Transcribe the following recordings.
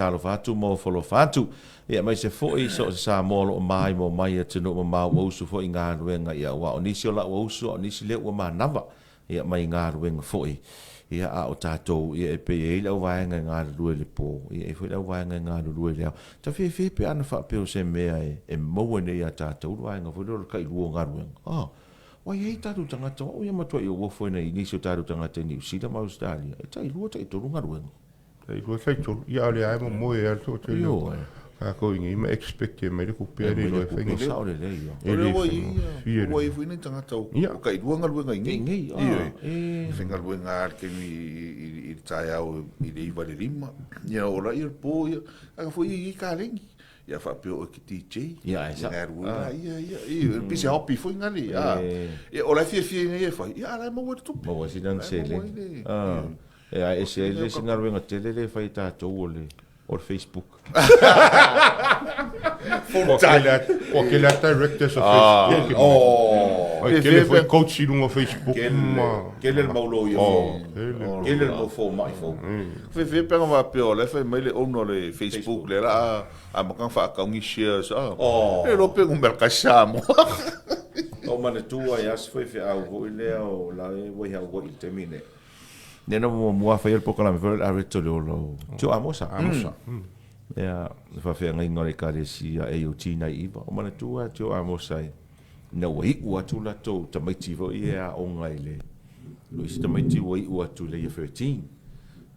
Talofa atu ma ofolofa atu, ia aemaise foi so o se Samoa o lo o maimoa mai i atunuu mamao ua usu foi i galuega, ia aua o nisi o la ua usu a o nisi lea ua manava ia mai galuega foi. Ia a o tatou, ia e pei e i ai le auvaega e galulue i le po, ia e i ai foi le auvaega e galulue i le ao. Ta fiafia pe ana faapea o se mea e maua nei ia tatou le vaega foi lea o le tailua o galuega. A, aua e i ai tatou tagata, o au ia e matuai ou ofo ai i nisi o tatou tagata i Niu Sila ma Ausetalia, e tailua taitolu galuega. Tailua taitolu, ia a o lea lava e momoe lava le toatele o tatou i inei ma expect mai le tupe ae le iloa e fai nei. Sao lelei ia. O lea ua i ai, ua i ai foi nai tagata ua tailua galuega i inei. I inei, a, e. Faigaluega lava i le taimi i le taeao i le 9 i le 5, ia oo lea i le po, ia, leaga foi e i ai kalegi. Ia faapea o oe e te DJ, ia ae sao. Galulue la ia, ia, ia, pei se hobby foi na le, a. Ia o la e fiafia ai e fai, ia a o la e maua ai le tupe. Maua ai sina seleni. E a ese ai le isi galuega tele lea e fai e tatou o le o le Facebook. Ua tele lava directors o Facebook. Ua tele foi coach i luga o Facebook ma. Tele le mau loia fou. Tele le mau fomai fou. Fefe pe ana faapea o la e fai mai le owner o le Facebook lea o le a amata ona faatau ni shares a. Le iloa pe numera tasi Samoa. Ou manatua ai lava si faifeau foi lea o la e ua i Hawaii i le taimi lenei. Lea na muamua faia le polokalame foi lea o le Areto le Ola o Tio Amosa. Amosa. Ia, le faafeagaiga o le Ekalesia AOG nai Iva. O manatua Tio Amosa ina ua iu atu latou tamaiti foi ia e aoga i le, o isi tamaiti ua iu atu i le Year 13,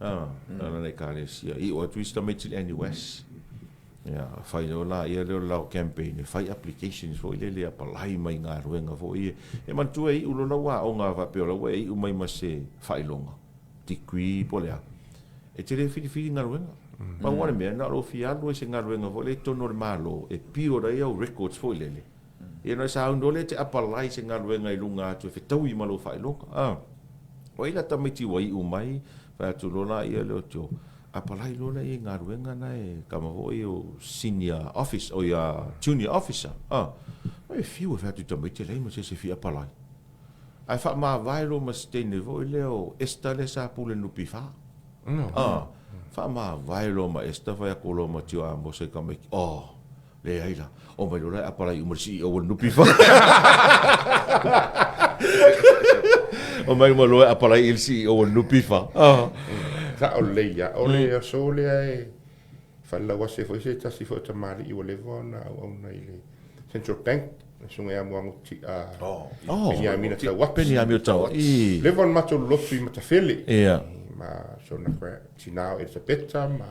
a, lana Ekalesia. Iu atu isi tamaiti i le NUS. Ia, fai loa laia lea o le lau campaign e fai applications foi lele e apalai mai i galuega foi ia. E manatua e iu loa lau aoga faapea o la ua e iu mai ma se faailoga, degree po o le a, e te le filifili galuega. Pau lava le mea, na o lou fia alu i se galuega foi lea i totonu o le Malo e pure ai au records foi lele. Ia ona e sauni loa lea e te apalai i se galuega i luga atu e fetaui ma lou faailoga. A, o ai la tamaiti ua iu mai, fai atu loa laia lea o Tio, Apalai loa lea i galuega na e kama foi o senior office oi a junior officer a e fiu e fai atu i tamaiti e leai ma se isi e fia apalai. Ae faamavae loa ma se teine foi lea o Esther lea sa pule NPF a faamavae loa ma Esther fai atu loa ma Tio Amosa i tamaiti oh leai la omai loa la e apalai uma le CEO o le NPF. Omai uma loa e apalai i le CEO o le NPF. Sao lelei lava. O le aso lea e falelauase foi se tasi foi o tamalii ua leva ona auauna i le Central Bank, le susuga ia Moagu Peniamina Tauati. Peniamina Tauati. Leva ona matou lolotu i Matafele. Ma si ona tina o Elisapeta ma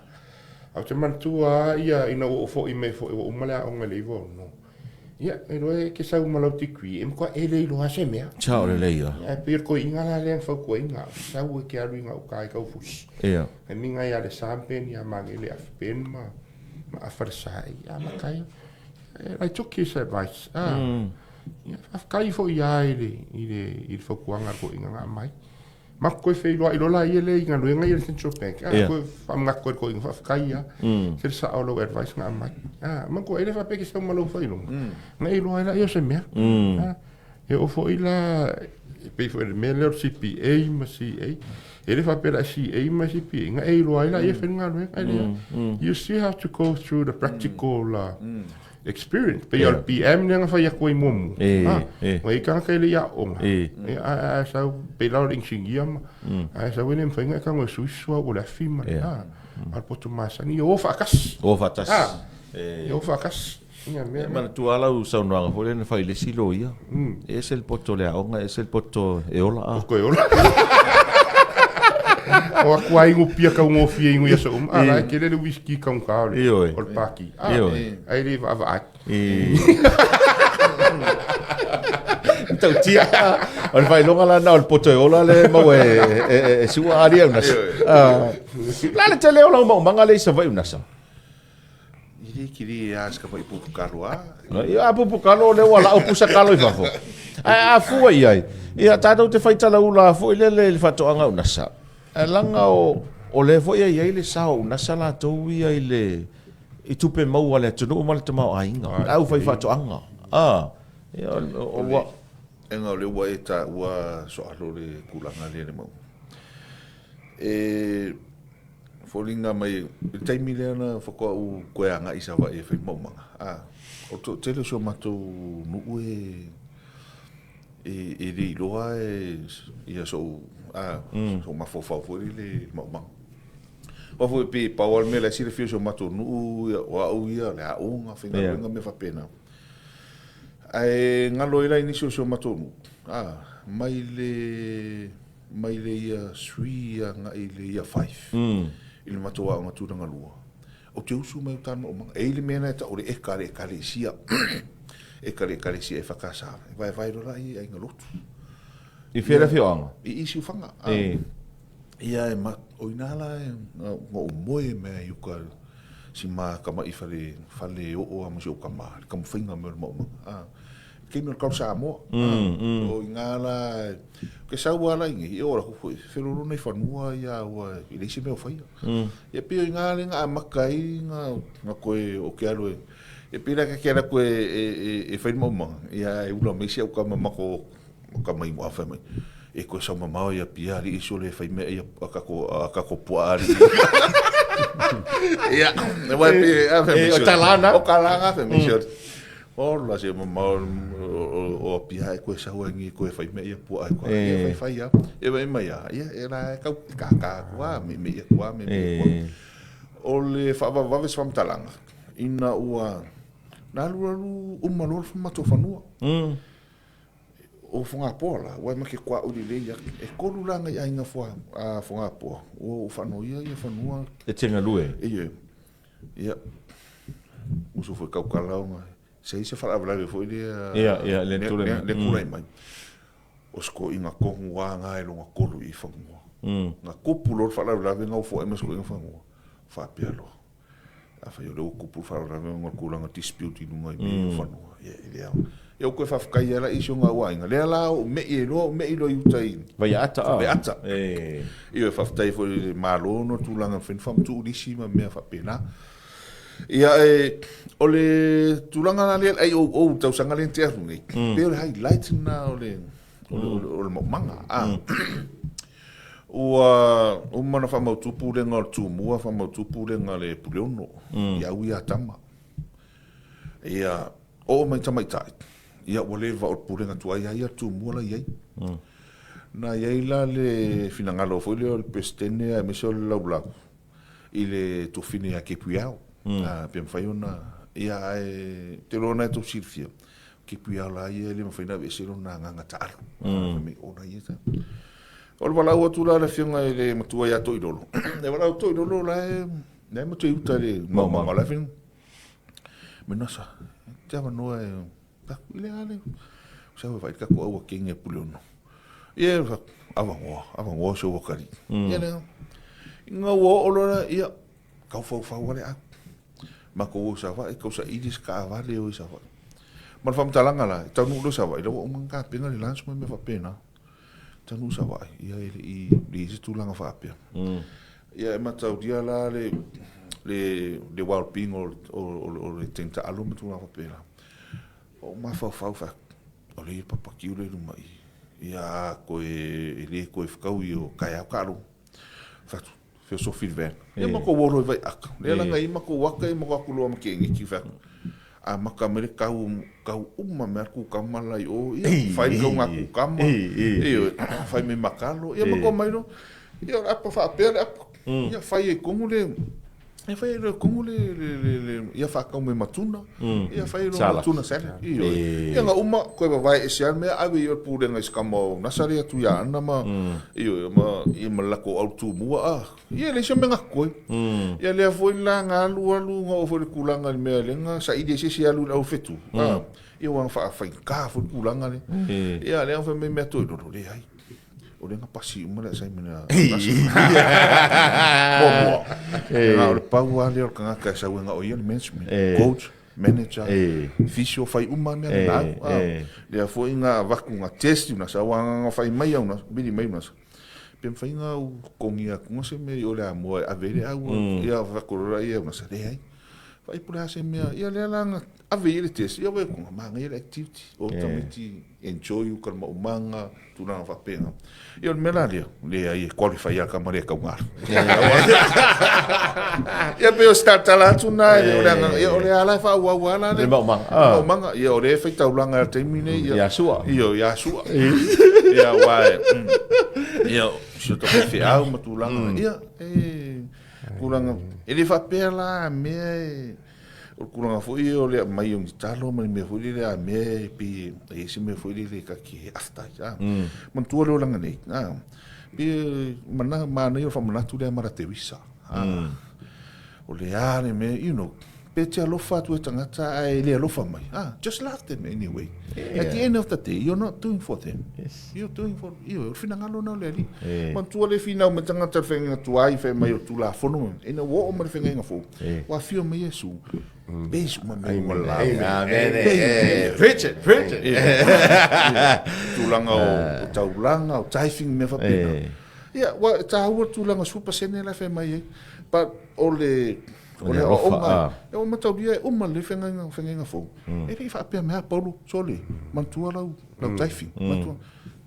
Ae ou te manatua lava ia ina ua ou foi mai foi ua uma le aoga i le 96, ia e iloa e te sau ma lau degree e matua e le iloa lava se mea. Sao lelei ia. Ae pei o le toeaina la lea na fautuaina au, sau e te alu i gauta i Taufusi. Ia. E miga ia Alesa ma Ben ia Magele afi Ben ma ma afa le sae ia amata ai. I took his advice. Ah. Ia faafetai foi lava i le i le i le fautuaga a le toeaina na aumai. Matou toe feiloai loa laia lea i galuega ia i le Central Bank. Ah, toe faamanatu ai le toeaina, faafetai lava. Se le sao o lau advice na aumai. Ah, manatua e le faapea e te sau ma lou faailoga, na e iloa ai laia o se mea. Ah, e oo foi la, e pei foi o le mea lea o le CPA ma CA, e le faapea la e CA ma CPA, na e iloa ai laia e fai le galuega, e leai. You still have to go through the practical experience. Pei o le PM lea na fai atu ai muamua. Ua i ai tagata e le i aooga. Ae sau, pei la o le engineer ma, ae sau e le mafai ona e tago e sui suauu o le afi ma le, a o le poto masani, ia o faatasi. O faatasi. Ia o faatasi. Ia mea lea. Manatua lava lau saunoaga foi lea na fai i le isi loia, e ese le poto o le aoga, ese le poto e ola. Poto e ola. O atu lava inu pia taugofie inu i aso uma, a la e tele le whisky taugata o le, o le pati. Ae le vaavaai. Matautia. O le faailoga la na o le poto e ola le maua e sua ali au nasa. La le tele o lau maumaga le i Savaii nasa. I le kili a se kapa i pupu kalo a. Ia a pupu kalo le ua lau pusa kalo i fafo. Ae a fua i ai. Ia tatou te fai talaula foi lele i le faatoaga au nasa. Ae laga o o lea foi e i ai le sao o NASA latou ia i le i tupe maua a le atunuu ma le tamaoaiga, le aufaifaatoaga. A, ia o, ua. E ga o lea ua e taua soalo le tulaga lea i le mau. E. Foliga mai i le taimi lea na faatoa ou toe agai i Savaii e fai maumaga, a, o le toatele o si o matou nuu e e le iloa ia sou a, sou mafaufau foi lele i le maumaga. Aua foi pei e pau lava le mea la e silafia e si o matou nuu, o au ia, o le aoga, faigaluega ma mea faapena. Ae galo ai la i nisi o si o matou nuu, a, mai le mai le Year 3 agai i le Year 5 i le matou aoga tulaga lua, ou te usu mai uta i le maumaga. E i ai le mea lena e tau o le eka a le Ekalesia, eka a le Ekalesia EFKS, e vaevae loa la i aiga lotu. I fea le afioaga? I Siufaga. Ia e ma, o ina la e, na ou moe mai ai i uka si ma tama'i fale, fale oo a ma si ou tama, le taumafaiga mai o le maumaga. A, taimi o le Kalo Samoa. O ina la, ke sau a la i nei, e oo atu foi, felolona i fanua ia ua e leai se mea o faia. Ia pei o ina lea na amata ai na toe o te alu e, e pei la ta te alu atu e fai le maumaga, ia ae ula mai si au tama matou tama i fai mai, e toe sau mamao ia Apia alii sole e fai mea ia a tatou a tatou puaa alii. Ia, e wai pe a fai mai. O talana. O talana fai mai sole. Ola se mamao o Apia e koe sau ai ni koe fai mea ia puaa e koe. Ia fai fai ia. E vai mai ia. Ia e la e kau kaka kua me me ia kua me me kua. O le faavavevave se faamatalaga ina ua na alualu uma loa le matou fanua. O Fogapoa la, ua ma ke kuaʻu lelei atu. E tolu la nai aiga a Fogapoa ua ou faanoia ia fanua. E te galue? Ioe. Ia, uso foi tautala ona se i se faalavelave foi lea. Ia, ia, le tulai mai. Le tulai mai. O se toeaina tonu lava na e lona tolu i fanua. Na tupu loa le faalavelave na ofo ai ma se toeaina fanua. Faapea loa. Afai o lea ua tupu le faalavelave ona o le tulaga dispute i luga i mea ia o fanua, ia e le ao. Ia ua toe faafetai lava la i isi o nai aiga, lea la ua ou me'i ai loa, ou me'i loa i uta i Vaiaata a? Vaiaata. Ioe, faafetai foi i le Malo ona o le tulaga e mafai ona faamatuu lisi ma mea faapena. Ia e, o le tulaga la lea i le IOO i le tausaga lea na tea atu nei, pei o le highlight lena o le o le maumaga. Ua uma ona faamautu pulega o le Tumua, faamautu pulega o le Puleono i au ia tama. Ia, oo mai tamaitai, ia ua leva o le pulega tuai lava ia a le Tumua la e i ai. Na i ai la le finagalo foi lea o le Peresetene aemaise o le Laulau i le tofine ia Kepuiao, pe mafai ona, ia ae ou te iloa o lena e tou silafia, Kepuiao la ia e le mafai ona aveese lona agaga taaalo. Fai mai ona ia ta. O le valaau atu la a le afioga i le matua ia Toilolo, e valaau Toilolo la e la e matua i uta i le maumaga o la e fai Menasa, te avanoa e i le ale. Sau e vaai le tatou au a kenge a Puleono. Ia avanoa, avanoa se ua kali. Ia lea. Ina ua oo loa ia tau faufau lava le au. Matou o i Savaii, tau saili se taavale e o i Savaii. Ma le faamatalaga la, e taunuu loa i Savaii, la ua uma ona tapena le lunch ma mea faapena. Taunuu i Savaii, ia e le i i ai se tulaga faapea. Ia e mataulia la le le well-being o le teine taalo ma tulaga faapena. Ou mafaufau fai atu, o lea e i ai le papakiu lea i luma i i, ia a toe, e le toe fetaui o taeao taaloga. Fai atu, feosofi le van. Ia matou o loa i Vaiata. Lea la na i ai matou ata ia matou o atu loa ma Kegiti fai atu, amata mai le tau, tau uma mai lava le kukama la i o, ia fai le tauga kukama, ioe, fai mai ma talo, ia matou omai loa, ia o le apa faapea le apa, ia fai ai i totonu le, Ia fai ai loa i totonu le, le, le, le, ia faatau mai ma tuna, ia fai ai loa ma tuna salad. Ioe. Ia na uma, toe vavae ese lava le mea, ave i o i le pulega i si tama o Nasa lea atu ia Ana ma, ioe, ma, ia ma le latou au tumua, a, ia e leai se mea na totoe. Ia lea foi la na alu alu na oo foi i le tulaga i le mea lea na saili ai se isi e alu i le aufetu, a, ia ua faafaigata foi le tulaga lea. Ia lea na fai mai mea Toilolo, leai. O lea na pasi uma le assignment a Muamua, na o le pau lava lea o le tagata e sau e na o ia le management, coach, manager, physio, fai uma lava mea na au. Lea foi na avatu na test una sau na fai mai au na, vili mai una. Pe mafai ona ou totogi atu se mea i o le amoa e ave ai le au, ia fai atu loa ia una sa, leai. Vaai po o le a se mea, ia lea la na ave i ai le test, ia ua manaia le activity, o tamaiti enjoy uka le maumaga, tulaga faapena. Ia o le mea la lea, leai e qualify lava tama lea e tauga. Ia pei o se talatala atu lena, e le o le agaga, ia o lea la e faaauau lava la le maumaga. Le maumaga, ia o lea e fai taulaga i le taimi lenei. Ia Sua. Ia, ia Sua. Ia aua e, ia si o ta faifeau ma tulaga, ia e tulaga, e le faapea la a mea e, o le tulaga foi ia o le aumai o ni talo ma le mea foi lele a mea e pei e i ai se mea foi lele ta te after ai, a. Manatua le olaga nei, a, pei e manaia o le faamanatu lea ma la Teresa, a. O le a le mea, you know, pe te alofa atu e tagata ae le alofa mai, a, just love them anyway. At the end of the day, you're not doing for them. You're doing for, ioe, o le finagalo lena o le Alii. Manatua le finau mai tagata i le feagaiga tuai fai mai o le Tulafono, ina ua oo mai le feagaiga fou, ua afio mai Iesu, base uma mea uma la. Amen. Preach it, preach it. Tulaga o taulaga, o tithing, mea faapena. Ia, ua taua le tulaga 10% la e fai mai ai. But o le O le aoaoga, e ua mataulia e uma lelei feagaiga, feagaiga fou. E le i faapea mai, a Paulo, sole, manatua lau, lau taifi, manatua,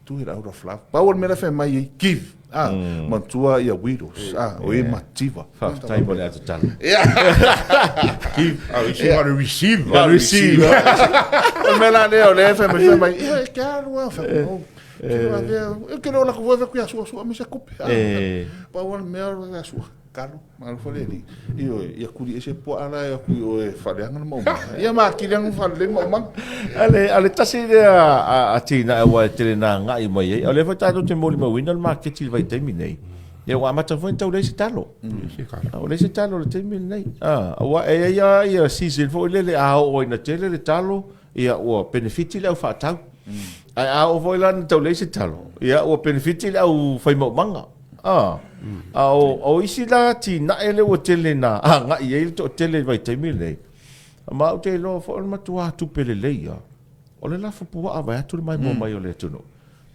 do it out of love. Pau o le mea la e fai mai ai, give, a, manatua ia widows, a, o e mativa. Faafetai mo le ata tala. Give. Oh, you got to receive. Got to receive. O le mea la lea, o lea e fai mai, fai mai, ia, e ke alu a, fai, oh, e ke le o la ku voi ku ia sua sua me se kupe. Pau o le mea o le sua. Kalo, alofa le Alii. Ioe, ia kuli ese puaa la e aku i oe e faaleaga le maumaga. Ia ma akili anu faalelei le maumaga. A le, a le tasi lea a, a atinae aua e tele na agai mai ai. O lea foi tatou te molimauina le maketi i le vaitaimi nei. Ia ua amata foi ona tau leai se talo. Ua leai se talo i le taimi lenei. Ah, aua e i ai lava ia season foi lele a oo ina tele le talo, ia ua penefiti le au faatau. Ae a oo foi la ina tau leai se talo, ia ua penefiti le au fai maumaga. A, a o, o isi la atinae lea ua tele na agai ai le toatele i le vaitaimi lenei, ma ou te iloa foi o le matua tupe lelei ia, o le lafo puaa vaeatu le maimoa mai o le atunuu.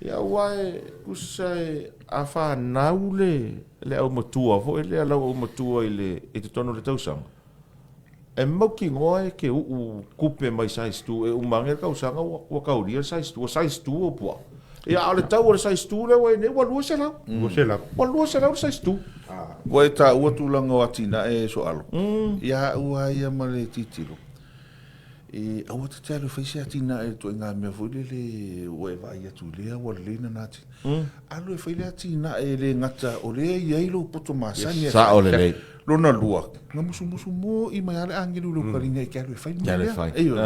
Ia aua e tusa e a fanau le, le aumatua foi lea, lau aumatua i le, i totonu o le tausaga, E mautinoa e ke uu kupe mai size two e uma ane le tausaga ua taulia le size two, ua size two ou puaa. Ia a o le tau o le size two lea ua i ai nei ua $200. $200. Ua $200 le size two. Ua e taua tulaga o atinae e soalo, ia au lava ia ma le tilotilo, e aua ta te alu e fai se atinae i le ituaiga mea foi lele ua e vaai atu i lea ua lelei lana atinae. Alu e fai le atinae e le gata o lea e i ai lou poto masani e fai. Sao lelei. Lona lua, na musumusu mo'i mai lava le agelu i lou kaliga e te alu e fai le mea lea. Ioe.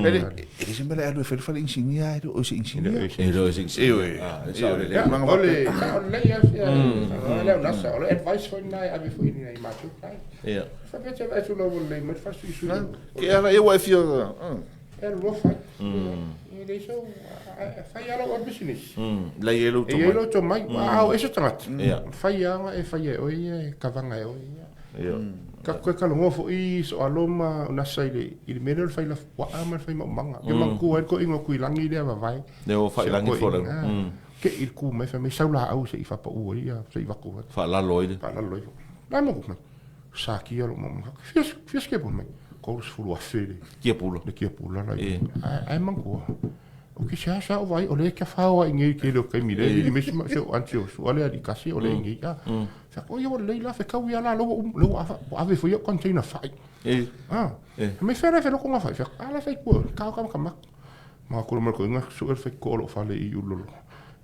E le, e le se mea la e alu e fai le fale inisinia e le o se inisinia. E le o se inisinia. Ioe. E sao lelei. O le sao lelei lava sia, o le au nasa, o le advice foi lena e ave foi i nai matou client. Ia. Faapea te vaai atu lau ua lelei mai le falesuisui. Ke ala ia ua e fia, E alu loa fai. E leai sau, fai lava lau business. La e i ai lou tomai. E i ai lou tomai. A o ese tagata, fai lava e fai e oe ia, e kavaga e oe ia. Ka koe kalogoa foi soalo ma nasa i le i le mea lea o le fai lafupuaa ma le fai maumaga. Ke manatua ai le toeaina o Tuilagi lea vavae. Lea ua failangi folauga. Te i le ku mai fai mai sau laau se i faapau ai ia se i vaku atu. Faalalo ai le. Faalalo ai. La mo mai. Sakia lo mo. Fia fia skepo mai. 30,000 le. Kiapula. Le kiapula la. Ai manatua. O ke sea sa o vai o le kia whao ai ngei ke leo kaimi le vili mesi ma se o anti o sua le ali kasi o le ngei a. Fa ko ia o le la fe kau ia la lo lo afa ave fo ia container fai. Ah. Me fere fe lo ko ngawhai fe ala fe ko ka ka ka mak. Ma ko ma ko inga su el fe ko lo fale i ulolo.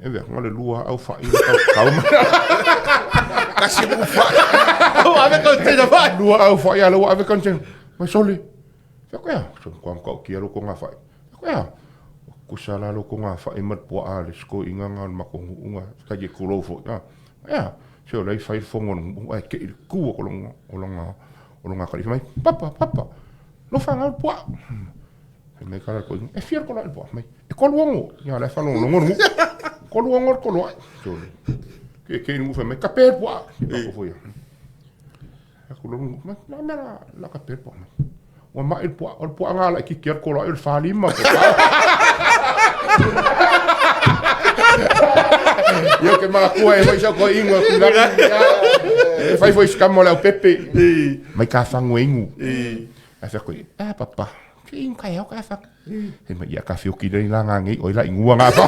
E vea nga le lua au fai kau kau ma. Kasi ku fai. O ave container fai. Lua au fai ala ave container. Mai sole. Fe ko ia. So ko am kau kia lo ko ngawhai. Fe ko ia. Kusa la lo ko ngawhai ma puaa le sko inga nga ma ko hunga ka ye kulo fo. Ah. Ia. Se o lei fai fongo no ai ke i ku o longa o longa o longa ka mai. Papa papa. Lo fa nga puaa. Fai mai kala ko e fia ko la puaa mai. E ko luongo. Ia la fa longo longo. Ko luongo ko lo. Ke ke ngu fai mai ka pe puaa. Ko fo ia. Ko longo mai la me la la ka pe puaa mai. Ua mai le puaa, o le puaa nga la ki ki ko lo e le falima ko. Ia ke makua e fai sa ko ingo ku la. E fai foi skamo le pepe. Mai ka fangu ingu. Ae fai atu ai, E a papa, se inu taeao ka fai atu. Fai mai, ia ka fioki lea i la ngā nei, oi la ingua ngā wha.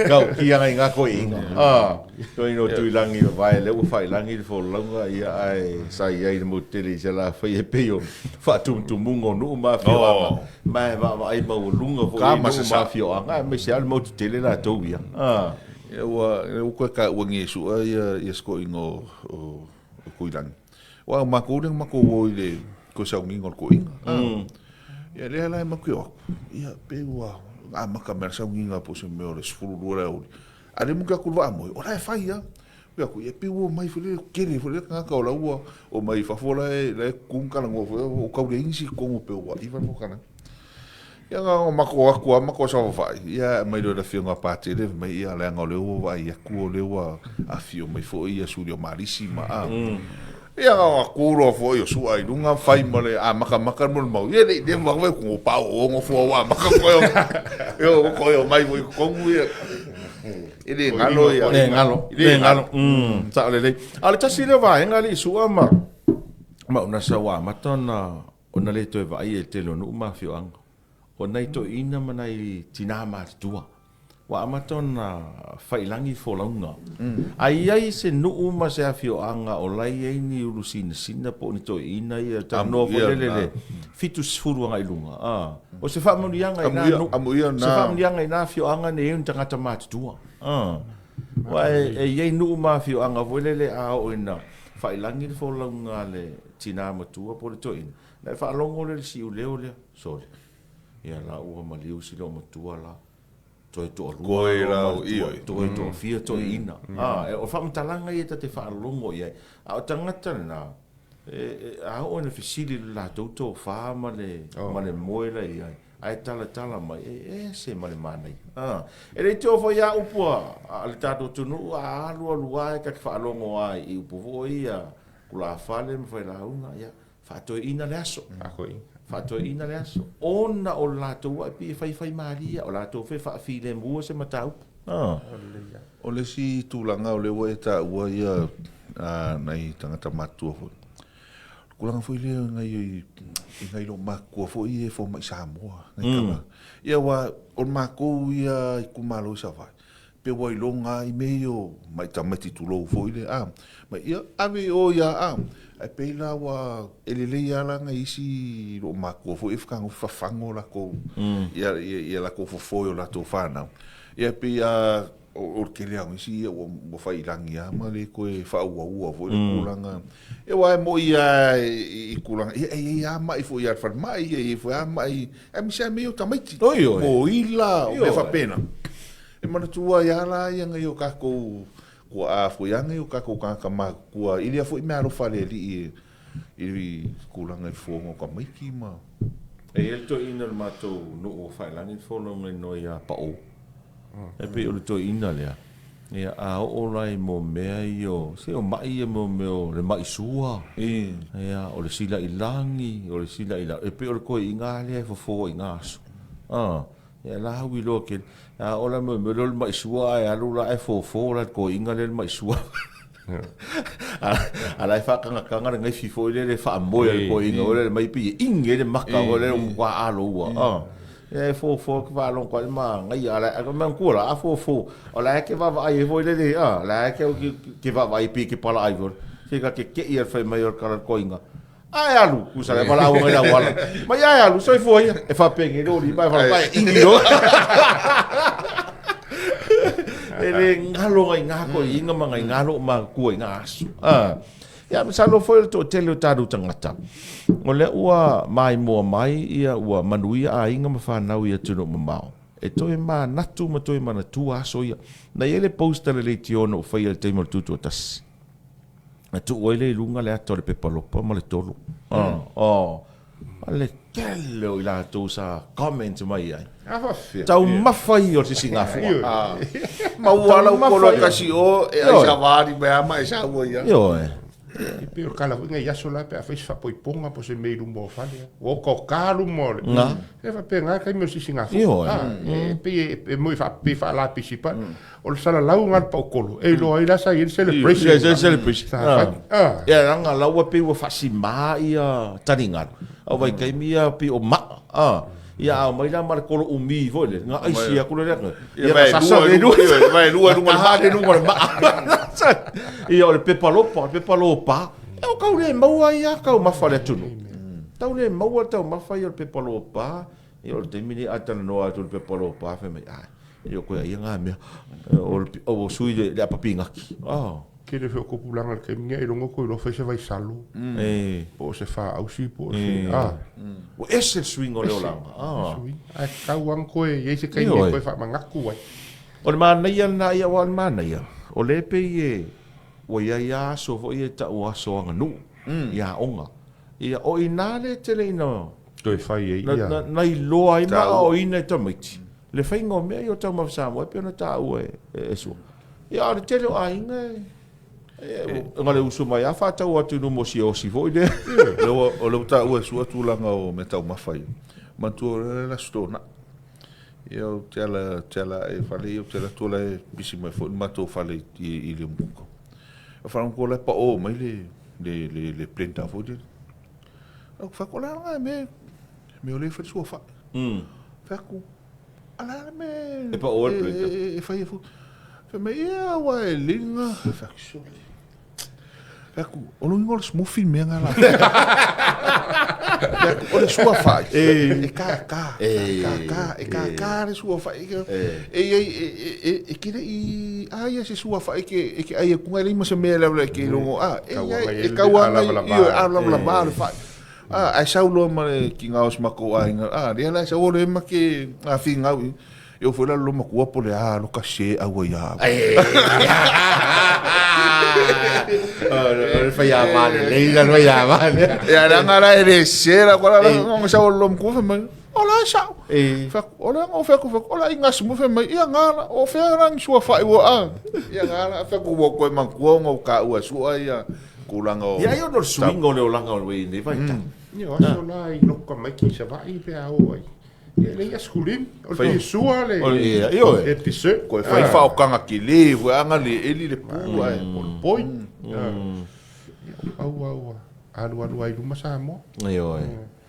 Kau ki anga i ngā koe inga. Ah, toi no tui langi o vai le ua whai langi le folonga ia ai sa i ai le mo tele i se la whai e pei o whaatumutumunga o nuu ma whioanga. Ma e va va ai mau lunga fo i nuu ma whioanga, e me se al mo tele la tau ia. Ah. Ia ua ua koe ka ua ngesua ia ia skoinga o o o Koilangi. Ua o makou lea na makou o i le koe sauniga o le koʻiga. Mm. Ia lea la e maku o aku. Ia pe ua amata mai le sauniga po o se mea o le 12 le aoauli. A le muki atu le vaa moe, o la e fai lava. Fai atu, ia pe ua omai foi lele, tele foi lele tagata o la ua omai i fafo la e la e tutu ma talanoa foi, o tau leai nisi i totonu pe ua iva le fokana. Ia na ona matou o atu lava matou saofafai, ia ae aumai loa e le Afioga a Patele fai mai, ia leaga o lea ua vaai atu o lea ua afio mai foi ia Suli o Malisi ma a. Ia na ona tu loa foi o Su'a i luga fai ma le amatamata le molimau, ia le i leva atu fai atu, pau o nofo au amata koe o, ioe, koe omai foi i totonu ia. E le galo ia. Le galo, le galo. Sao lelei. A o le tasi lea o vaega alii Su'a ma ma ona sa ua amata ona Ona le toe vaai e le tele o nuu ma afioaga, o nai toeaiina ma nai tina matutua ua amata ona failagi folauga. A i ai se nuu ma se afioaga o la e i ai ni ulu sinasina po o ni toeaiina ia e talanoa foi lele le 70 agai i luga, a, o se faamanuiaga i na nuu, se faamanuiaga i na afioaga nei ai ni tagata matutua. A, aua e i ai nuu ma afioaga foi lele a oo ina failagi le folauga a le tina matua po o le toeaina, na e faalogo lea i le siuleo lea, sole, ia la ua maliu si loomatua la, toe toalua Koe la o ioe. toe toafia toeaina. A, o faamatalaga ia ta te faalogo i ai. A o tagata lena, e, a oo ina fesili i le latou tofa ma le, ma le moe la i ai, ae talatala mai, e ese ma le manaia. A, e le i te oo foi lava upu a le tatou atunuu, a alualu lava e ta te faalogo lava i upu foi ia, Tulafale ma Failauga, ia, faatoeaina le aso. Faatoeaina. Faatoeaina le aso. Ona o le latou ae pei e faifaimalie, o latou foi e faafilemu se mataupu. Ah. O le isi tulaga o lea ua e taua ia nai tagata matutua foi. O le tulaga foi lea i nai loomatutua foi ia e fomai Samoa. Ia aua o le matou ia itumalo i Savaii, Pe ua iloga lava i mea ia o mai tamaiti tulou foi lea a, mai ia ave i o ia a, ae pei la ua e lelei lava la nai isi loomatua foi ia fetagofi fafago latou ia ia latou fofo i o latou fanau. Ia pei a o le tele lava o nisi ia ua fai i lagi lava ma le toe faauaua foi le tulaga. Ia aua e moi lava i tulaga, ia e i ai lava mai foi a le falemai, e i ai foi lava mai, aemaise lava mea ia o tamaiti, moila, o mea faapena. E manatua ai lava la ia nai o tatou tuaa foi a nai o tatou tagata matutua i lea foi meaalofa a le Alii i le tulaga i le fofoga o tamaiti ma. E i ai le toeaina o le matou nuu o Faelagi le folauga inoa ia Pao. E pei o le toeaina lea, ia a oo la i mo mea ia o, se o mai ia mo mea o le mai sua, ia o le sila i lagi, o le sila i lalo, e pei o le toeaina lava lea e fofo ai i na aso. Ia la au iloa tele. A ola mo mo le mai sua ae alu la e fofo la toeaina lea le mai sua. A la e faatagataga le gaifi foi lele faamoe a le toeaina foi lele mai pei e igi ai le maka foi lele ua alo ua. Ia e fofo ke faalogo koa le manaia a la e manatua la a fofo o la e ke vaavaai ai foi lele a la e ke ke vaavaai pei ke palaai foi. Se ka keke'i a le fai mai o le kala le toeaina. Ae alu, kusa le valaau ngai le auala. Mai ae alu, soifua ia. E faapenge lo lima e faapea e ingi lo. E le galo ngai ngā ko inga ma ngai ngā lo ma kua i ngā aso. Ah. Ia, masalo foi o le toatele o tatou tagata. O lea ua maimoa mai ia ua manuia aiga ma fanau i atunuu mamao. E toe manatu ma toe manatua aso ia. Na i ai le post a le leitio na ou faia i le taimi o le tutoatasi. Na tuu ai lea i luga le ata o le pepa lopa ma le tolo. Oh, a le tele o i latou sa comment mai ai. A faafefea? Taumafa ia o le sisigafua. Ma ua ala upolo e kasi o e ai savali mai ama e saua ia. Ioe. E pei o le kala foi ngai aso la pe a fai se faapoipoga po o se mea i luma o fale. Ua otaota luma o le. E faapena le taimi o le sisigafua. Ioe. E pei e moi pei e faalapisi pa. O le salalau lena o le paukolo e iloa ai la sa i ai le celebration. Ia, le celebration. Sa fai. Ia leaga la ua pei ua faasima ia taligalu. A o vaitaimi ia pei o maa. Ia a omai la ma le kolo umi foi lele, na aisi atu lea lea. Ia na sasa le lua. Vai lua i luga o le maa. Le luga o le maa. Ia o le pepa lopa, o le pepa lopa. Ia o tau le maua ai lava taumafa a le atunuu. Tau le maua le taumafa ia o le pepa lopa. Ia o le taimi lenei a talanoa atu i le pepa lopa, fai mai, ai, e le o toe aia na mea. O le, ua sui le apa pinati. Tele foi o tupulaga i le taimi lenei ailoga ua toe iloa fai se vaisalo po o se faausi po o se a. Ua ese le suiga o le olaga. Ese le suiga. Ae tatau lava ona toe i ai se taimi e toe faamanatu ai. O le manaia lena ia aua o le manaia, o lea e pei e ua i ai lava aso foi ia e tau o aso aganuu i aoga. Ia, o i ina lea e tele ina toe fai ai ia. Na iloa ai ma aoaoina e tamaiti le faiga o mea ia o taumafa Samoa e pei ona taua e Sua. Ia, a o le tele o aiga e na o le usu mai lava faatau atu i luma o siosi foi lea. O lea ua taua e Sua tulaga o meataumafa ia. Manatua o le Aso Toonai, ia ou te ala, te ala ae i le fale ia, ou te alu atu o la e pisi mai foi le matou fale i le umukuka. Ou faalogo atu o la e pao mai le, le, le, le blender foi lele. Ou fai atu, o le a lena mea, mea o lea e fai le suafae. Fai atu, a le a le mea e pao ai le blender? E fai ai foi. Fai mai, ia, aua e lelei lena. Fai atu, sole. Fai atu, o lona uiga o le smoothie le mea lena la. Fai atu, o le suafae, e kākā, kākā, e kākā le suafae. E i ai, e te le i a ia se suafae e te ai atu e leai ma se mea e te iloa, a, e i ai, e tau agai, ioe, alavalava le fai. A, ae sau loa ma le tiga o si matou aiga, a, lea la e sau o lea ma te finau i, e oo foi la i le loomatua po o le a loka se aua ia au. O le faiava lelei la le faiava lea. Ia leaga la e le sese la kola la ona sau o le loomatua fai mai, o la e sao. Fai atu, o lea na fai atu, fai atu, o la ingas mo fai mai, ia nga la, o fea la ni suafa'i ua a. Ia nga la, fai atu ua toe manatua ona o taua e sua ia tulaga o. Ia ai ona o le suiga o le olaga o le nei vaitau. Ia o aso la i loko tamaiti i Savaii pe a oo ai. Ia e leai asekulimi, o le piesua le Ioe. Le dessert. Koe fai faaokaga tele foi a na le eli le pu ae. O le poi. Ia au au ua alualu ai i luma Samoa. Ioe.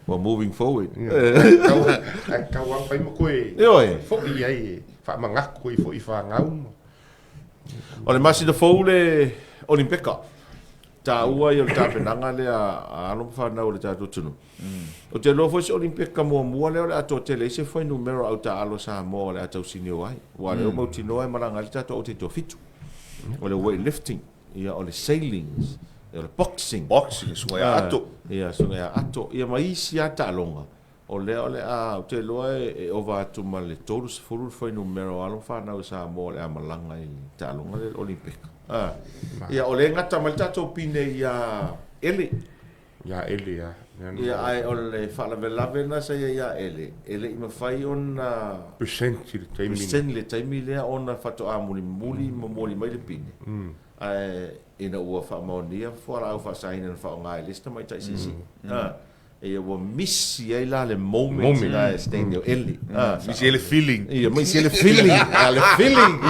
Ua moving forward. Ae tatau lava ona fai ma toe Ioe. foi ai e faamanatu ai foi i fanau ma. O le masina fou le Olimpeka. Taua ia o le tapenaga lea a alo ma fanau o le tatou atunuu. Ou te iloa foi se Olimpeka muamua lea o le a toatele ai se fuainumera au taaalo a Samoa o le a tausinio ai. Aua o lea ua mautinoa e malaga ai le tatou au taitoafitu. O le weight lifting, ia o le sailing, o le boxing. Boxing, susuga ia Ato. Ia, susuga ia Ato. Ia ma isi lava taaloga. O lea o le a, ou te iloa e ova atu ma le 30 le fuainumera o alo ma fanau i Samoa o le a malaga i le taaloga lea i le Olimpika. Ia, o lea e gata mai le tatou pine ia Ele. Ia Ele, ia. Ia, ae o le faalavelave lena sa i ai ia Ele, e le i mafai ona Present i le taimi. Present i le taimi lea ona faatoa mulimuli momoli mai le pine. Ae ina ua faamaonia fualaau faasaina na faaaoga e le isi tamaitai siisii. Ia ua misi ai la le moment la e stand o Ele. Misi ai le feeling. Ia misi ai le feeling. A le feeling.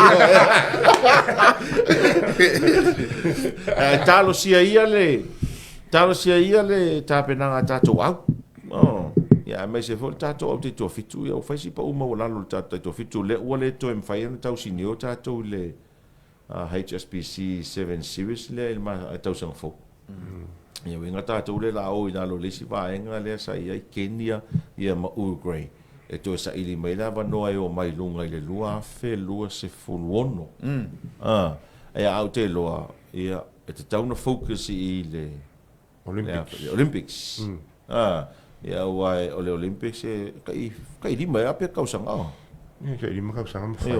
Ae talosia ia le talosia ia le tapenaga a tatou au. Oh. Ia aemaise foi le tatou au taitoafitu ia ua fai si pau maualalo le tatou taitoafitu lea ua le toe mafai ona tausinio tatou i le HSBC 7 Series lea i le tausaga fou. Ia uiga tatou lea la o i lalo i le isi vaega lea sa i ai Kenya ia ma Uruguay e toe saili mai le avanoa e omai i luga i le 2026. Ae ou te iloa ia e tatau ona focus i le Olympics. Le Olympics. Ia aua o le Olympics e tai tai lima ea pe tausaga o. Ia tai lima tausaga ma fai.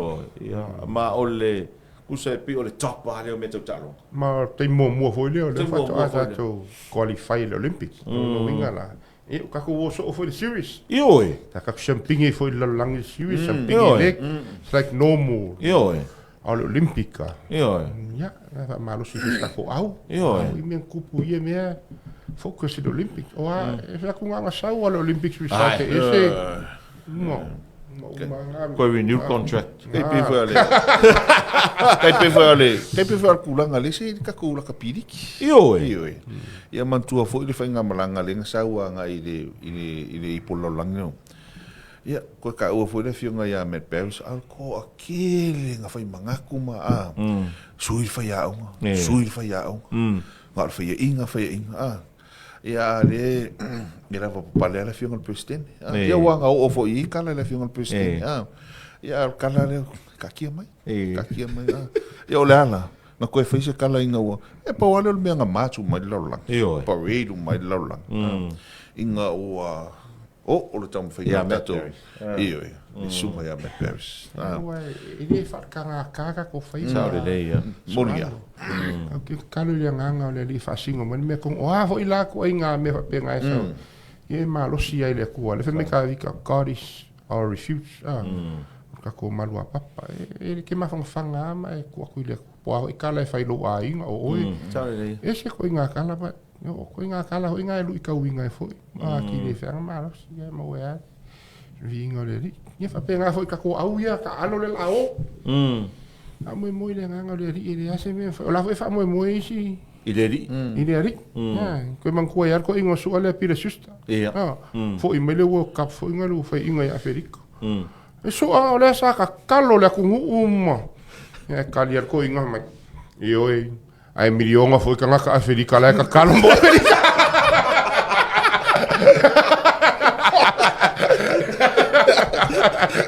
Ia ma o le tusa e pei o le top lava lea o mea tau taaloga. Ma o le taimi muamua foi lea o lea faatoa tatou qualify i le Olympics. O lona uiga la, ia ua tatou o soo foi i le series. Ioe. Sa tatou siampigi foi i le lalolagi i le series, siampigi leg. It's like normal. Ioe. A o le Olympic a. Ioe. Ia, na faamalosi foi i si tatou au. Ioe. I mea na tupu i ia mea, focus i le Olympic. O a, e fai atu na ona sau a le Olympics result e ese. Ma, ma uma lava na. Toe renew contract. Tai pei foi o le tai pei foi o le tai pei foi o le tulaga lea se i le tatou lakapi liki. Ioe. Ioe. Ia manatua foi le faigamalaga lea na sau agai i le i le i le ipu o le lalolagi lea. Ia, toe taua foi le afioga ia Matt Barris, a o le toatele na fai manatu ma a, sui le faiaoga, sui le faiaoga, na o le faiaina, faiaina, a. Ia, a o lea e lava papale lava le afioga i le Peresetene. A, ia aua na oo foi i ai tala i le afioga i le Peresetene, a. Ia, a o le tala lea, taatia mai, taatia mai, a. Ia, o le a la? Na toe fai se tala ina ua, e pau lava lea o le mea na march uma ai le lalolagi, parade uma ai le lalolagi, ina ua Oo le taumafaiga a tatou. Ioe, le susuga ia Matt Parris. Aua e le faaletagata tatou faiva. Sao lelei ia. Moni lava. Ou te tatalo i le agaga o le Alii e faasino mai le mea tonu. O a foi la ituaiga mea faapena e sau, ia e malosi ai le Atua. O lea fai mai Tavita, God is our refuge. O le tatou maluapapa. E te mafanafana lava ma e tuu atu i le Atua. Po o a foi tala e fai i lou aiga, o oe. Sao lelei. E ese ituaiga tala, but O koe ngā kala hoi ngā e lui kauinga e foi. A ki le wheanga malosi ia mau e ale. Viinga o le alii. Ia whapea ngā foi ka ko au ia, ka alo le la o. A moe moe le nganga o le alii e le ase mea. O la foi wha moe moe isi. I le alii. I le alii. Koe mangkua i al ko ingoa sua lea Peter Schuster. Ia. Foi mai le World Cup foi nga lu whai inga i Aferika. E sua o lea sa ka kalo le atunuu ma. Ia kali al ko ingoa mai. Ioe. Ae miliona foi tagata Aferika la e tatalo mo Aferika.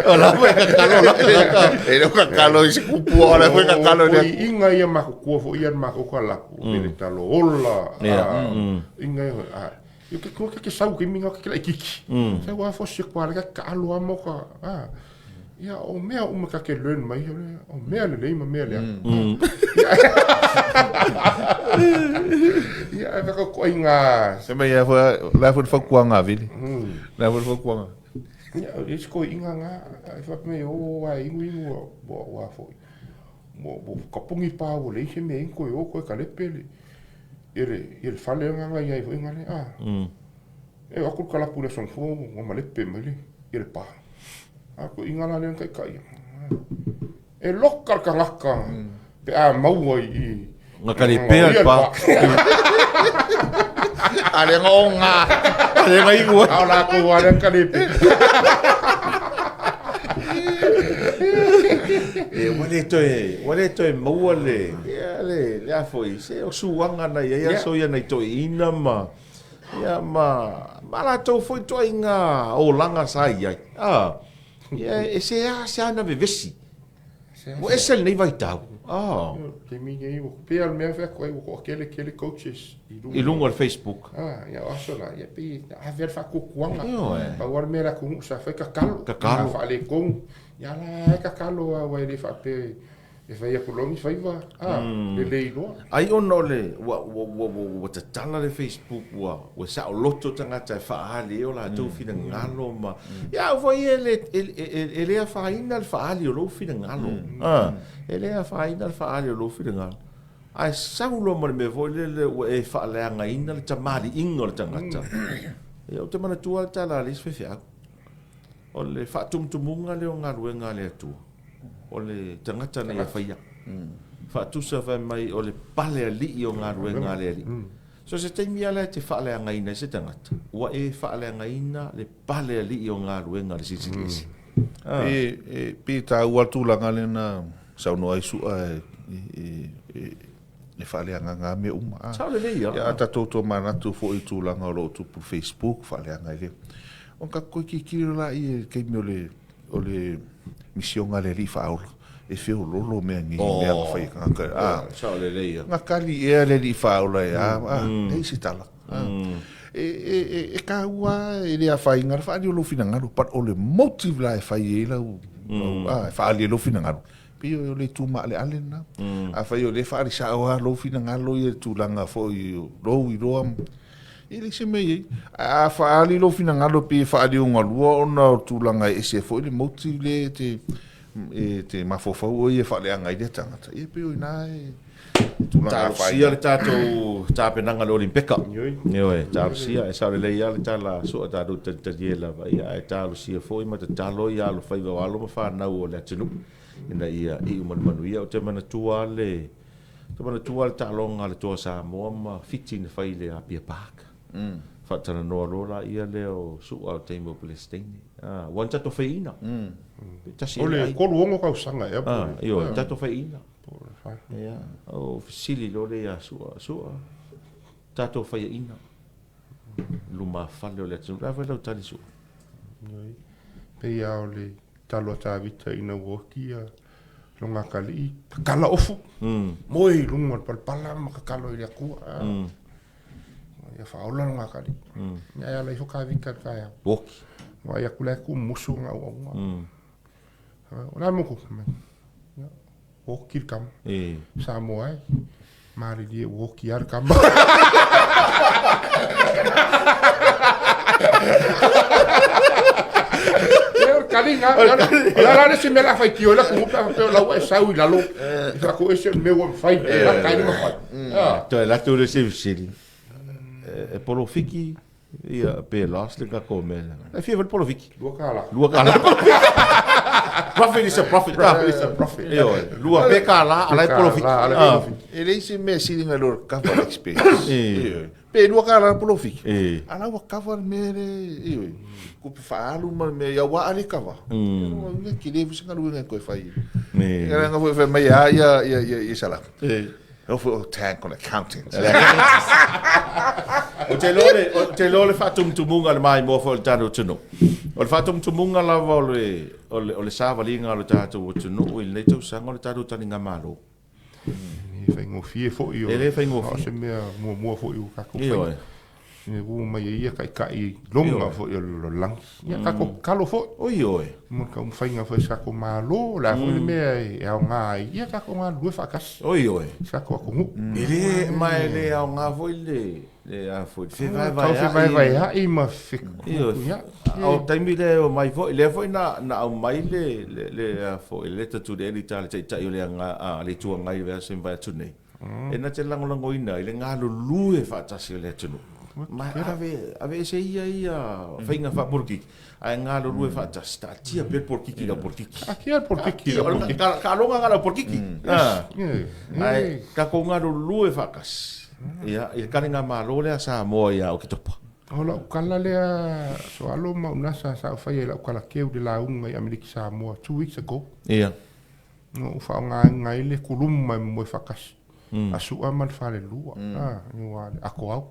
O la foi tatalo la tagata. E le o tatalo i se kupua o la foi tatalo i. Inga ia makutua foi ia matou kalapu le talo ola. Inga ia a Ia ke ke ke sau ke minga ke laititi. Sau a fo se kwa le ka alo a mo ka a. Ia o mea uma ka ke learn mai o mea lelei ma mea lea. Ia e whakakoa i ngā... Se mea ia foi, la foi le fautuaga a Vili. La foi le fautuaga. Ia, o isi koe inga ngā, e whapea o a ingu ingu ua ua foi. Ua kapongi pā ua lei se mea ingu koe o koe ka lepe le. Ia le, ia le fale agaga i ai foi ngale, a. E o atu le kalapu i le aso nofoa ua malepe mai le, ia le pa. A ko inga la lea na taitai. E loka le tagata pe a maua i, Nga kalepea le pa. A le nga o nga. A le nga ingu. A o lakou a lea na kalepe. E ua le toe, ua le toe maua le, ia le, le a foi, se o suaga na i ai aso ia nai toeaiina ma, ia ma, ma latou foi ituaiga olaga sa i ai. A, ia e seasea na vevesi. Ua ese lenei vaitau. A. Taimi nei, ua pei lava le mea e fai atu ai, ua toatele tele coaches i luga. I luga o le Facebook. A, ia o aso la, ia pei e ave lava le faatuatuaga. Ioe. Pau lava le mea o le atunuu sa fai, tatalo. Tatalo. A faaletonu, Ia la e tatalo lava aua e le faapea e fai atu loa ni faiva, a, lelei loa. Ai ona o le, ua, ua, ua, ua, ua tatala le Facebook, ua, ua saoloto tagata e faaali ai o latou finagalo ma, ia au foi e le, e, e, e le afaina le faaali o lou finagalo, a, e le afaina le faaali o lou finagalo. Ae sau loa ma le mea foi lele ua e faaleagaina le tamaliiga o le tagata. Ia, ou te manatua lava le tala a le isi faifeau. O le faatumutumuga lea o galuega a le Atua, o le tagata na ia faia. Faatusa fai mai o le pale alii o galuega a le Alii. So se taimi lava la e te faaleagaina ai se tagata, ua e faaleagaina le pale alii o galuega a le Silisili Ese. E pei e taua le tulaga lea na saunoa ai Su'a e faaleagaga lava mea uma. Sao lelei lava. Ia a tatou tomanatu foi i tulaga o lo o tupu i Facebook, faaleaga ai lea. Ona tatou toe tilotilo laia i le taimi o le o le misioga a le Alii Faaola, e feoloolo mea nei mea na fai e tagata. Oh, sao lelei lava. Na kali ea le Alii Faaola e a, a, leai se tala. E, e, e taua lava, e le afaina le faaali o lou finagalo, but o le motive la e fai ai lau, lau a, e faaali ai lou finagalo, pei o le itu maaleale lena. Afai o lea e faaali sao lava lou finagalo ia i le tulaga foi o lou iloa, e leai se mea e i ai. Ae a faaali lou finagalo pei e faaliugalua ona o tulaga e ese foi le motive lea e te E te mafaufau oe ia e faaleaga ai lea tagata, ia e pei o i ina e tulaga afaina. Talosia le tatou tapenaga i le Olimpeka. Ioe, talosia, e sao lelei lava le tala a Sua tatou talitalie lava, ia ae talosia foi ma tatalo i alofaiva o alo ma fanau o le atunuu ina ia iu ma le manuia. Ou te manatua lava le, ou te manatua lava le taaloga a le Toa Samoa ma Fiti na fai i le Apia Park. Faatalanoa loa laia lea o Su'a o le taimi o Pelesiteine. Ua na tatou faiaina. Pe tasi ea le ai. O le 36 tausaga ea po o le. Ioe, tatou faiaina. Ia, o fesili loa lea ia Su'a, Su'a, tatou faiaina lumafale o le atunuu. O le a foi lau tali Su'a? Ioe, pei lava o le talo a Tavita ina ua oti ia lona atalii, tatala ofu, moe i luga o le palapala ma tatalo i le Atua. Ia faaola lona atalii. Ia ae ala ifo Tavita i le taeao. Oki. Vaai atu la e tuumusu lona auauna. O le a le mea ua tupu mai? Ia, ua oti le tama. Samoa e, malilie ua oti lava le tama. Ia, o le taliga. O le a la le isi mea o le a faitio ai le atunuu pe a faapea o la ua e sau i lalo e faatoese o le mea ua mafai, e lata ai le mafai. Toe alu atu le isi fesili, e polofiki ia pe loss le tatou mea lea. E fia foi le polofiki. $2. $2. Profit is a profit. Profit is a profit. Ioe, lua pe tala, a la e polofiki. E leai se mea e sili nai lo le cover expense. Ioe. Pe $2 le polofiki, a la ua cover le mea le, ioe, tupe faaalu ma le mea, ia ua a le cover. Ia tele foi se galuega e toe fai. Ia leaga foi fai mai a ia ia ia Salako. O foi o tag o le accountant. Ou te iloa le, ou te iloa le faatumutumuga o le maimoa foi o le tatou atunuu. O le faatumutumuga lava o le, o le, o le savaliga o le tatou atunuu i lenei tausaga o le tatou taligamalo. E le faigofie foi o, e le faigofie. O se mea muamua foi ua tatou faia. E ua mai ai ia taitai loga foi o le lalolagi. Ia tatou tatalo foi. Oi oi. Mo le taumafaiga foi o se tatou Malo, o le a foi le mea e aoga ai, ia tatou galulue faatasi. Oi oi. Se tatou atunuu. E le, ma e le aoga foi le, le a foi, le fevaevaea'i. Tau fevaevaea'i ma fetuutuunai. O le taimi lea e omai foi, lea foi na, na aumai le, le, le a foi, le letter to the editor a le Taitai o le aga, a le Itu Agai i le vaiaso ua mavae atu nei. E na te lagolagoina ai le galulue faatasi o le atunuu. Ma ave, aveese ia ia faiga faapolokiki, ae galulue faatasi, taatia pea le polokiki i lau polokiki. Taatia le polokiki i lau polokiki. Taaloga na lau polokiki. Ae tatou galulue faatasi, ia, i le taligamalo lea a Samoa ia Oketopa. O lau tala lea Soalo ma Unasa sa ou faia i lau kalakeu i le lauga i Amerika Samoa 2 weeks ago. Ia. Na ou faaaogaina ai le kulumu ma e momoe faatasi, a Su'a ma le falelua, a, aua le ato au.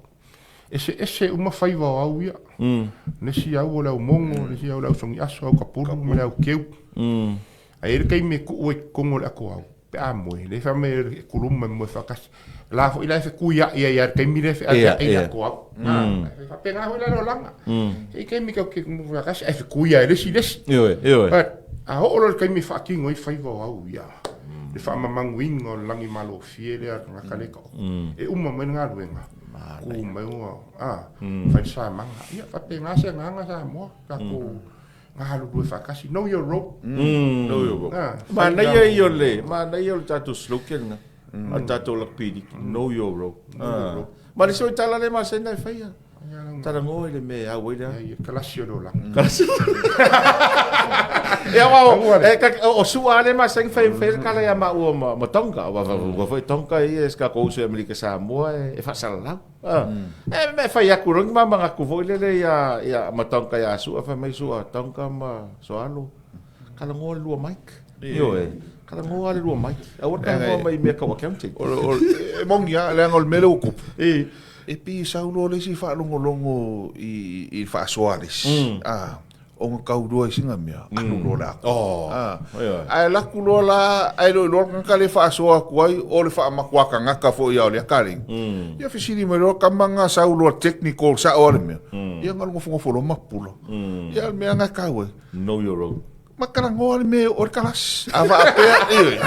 Eseese uma faiva o au ia. Le isi au o le au mogo, le isi au o le au sogiaso, au kapulu ma le au keu. Ae i ai le taimi e tuu ai i totonu o le ato au, pe a moe, lea e fai mai e kulumu ma e momoe faatasi. O la foi la e fetuiai ai lava i le taimi lea e feaveai ai le ato au. E faapena foi la le olaga. E i ai taimi tatou te momoe faatasi ae fetuia e le isi le isi. Ioe, ioe. But a oo loa i le taimi e faatino ai faiva o au ia, le faamamanuina o le lagimalofie lea a le tagata lea e taoto, e uma mai le galuega, tu mai ua, a, fai le samaga. Ia, faapena se agaga Samoa, tatou galulue faatasi. Know your role. Know your role. Manaia ia o le, manaia o le tatou slogan lena. A le tatou lakpili, know your role. Ma le isi foi tala lea e masani ona e faia. Talanoa i le mea e au ai le a. Ia, kalasi o le olaga. Kalasi. Ia, aua o Su'a lea e masani ona fai fai le tala ia maua ma Tonga. Aua foi Tonga ia si tatou uso i Amerika Samoa e faasalalau. E mea fai atu loa ni ma manatu foi lele ia ma Tonga ia Su'a, fai mai Su'a, Tonga ma Soalo, talanoa le lua mic. Ioe, talanoa le lua mic. Aua le talanoa mai i mea tau accounting. E moni lava, leaga o le mea lea ua tupu, e pei e sau loa le isi faalogologo i le faasoa a le isi, a, ona tau loa i sina mea, alu loa le ata. Ae alu atu loa la, ae le o iloa le tagata lea e faasoa atu ai, o le faamatua tagata foi ia o lea kalei. Ia fesili mai loa tama na sau loa technical sao lava le mea, ia na nofonofo loa ma pupula. Ia o le mea lena e taua ai. Know your role. Ma talanoa le mea o le kalasi. A faapea, ioe,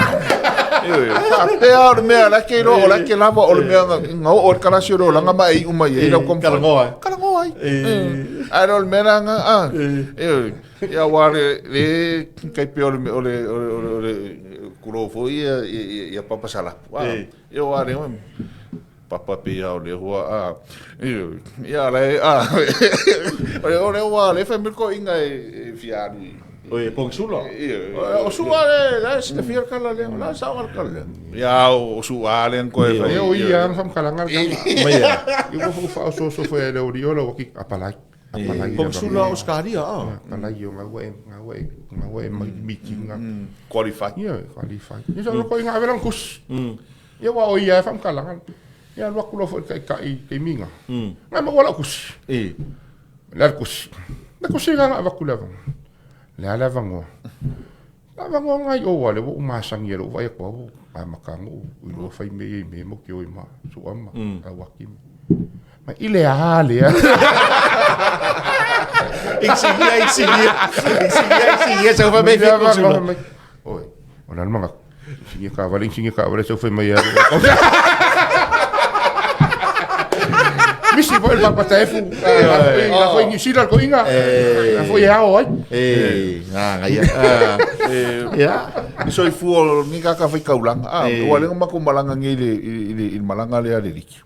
ioe, faapea o le mea la ke iloa, o la ke lava o le mea na oo le kalasi o le olaga ma e iu mai ai lau taumafai. Talanoa ai. Talanoa ai. Ae le o le mea la na, a, ioe, ia aua le, le tai pei o le, o le, o le, o le, o le tulou foi ia, ia, ia Papa Salapu, a, ia aua le, Papa pei lava o le hua a ia la e a o le ua le fai mai toeaiina e fia alu i Oi, Pogisula. O Su'a le la e silafia le tala lea, o le a le saoga o le tala lea? Ia, o Su'a lea na toe fai. Ia, o ia lava na faamatalaga le tala. Mai ea. Ia ua faaosooso foi e le aualii o lau ati apalai. Apalai. Pogisula Ausetalia a. Apalai o gaua e gaua e gaua e mai meeting. Qualify. Ia, qualify. Ia sa loko ina ave lana tusi. Ia aua o ia e faamatalaga. Ia alu atu loa foi le taitai i le taimi lena. Na maua lau tusi. O le a le tusi? Le tusi lena na avatu i le avanoa. O le a le avanoa? Le avanoa lena i o aua o lea ua ou masani ai i lou vaai atu lava ua amata ona ou iloa fai mea ia i mea matou te o ai ma Su'a ma Lauaki. Ma i le a lea? Insigia, insigia. Insigia, insigia. Sau fai mai fia Pogisula. Oi, o le a le manatu? Insigia taavale, insigia taavale, sau fai mai alu. Misi foi le papa taefu. La foi New Zealand ko inga. La foi e ao ai. E, nga ia. Ia. Le soifua o lenei tagata faikaulaga. A, ua lea na matou malaga nei i le, i le, i le malaga lea a le liki.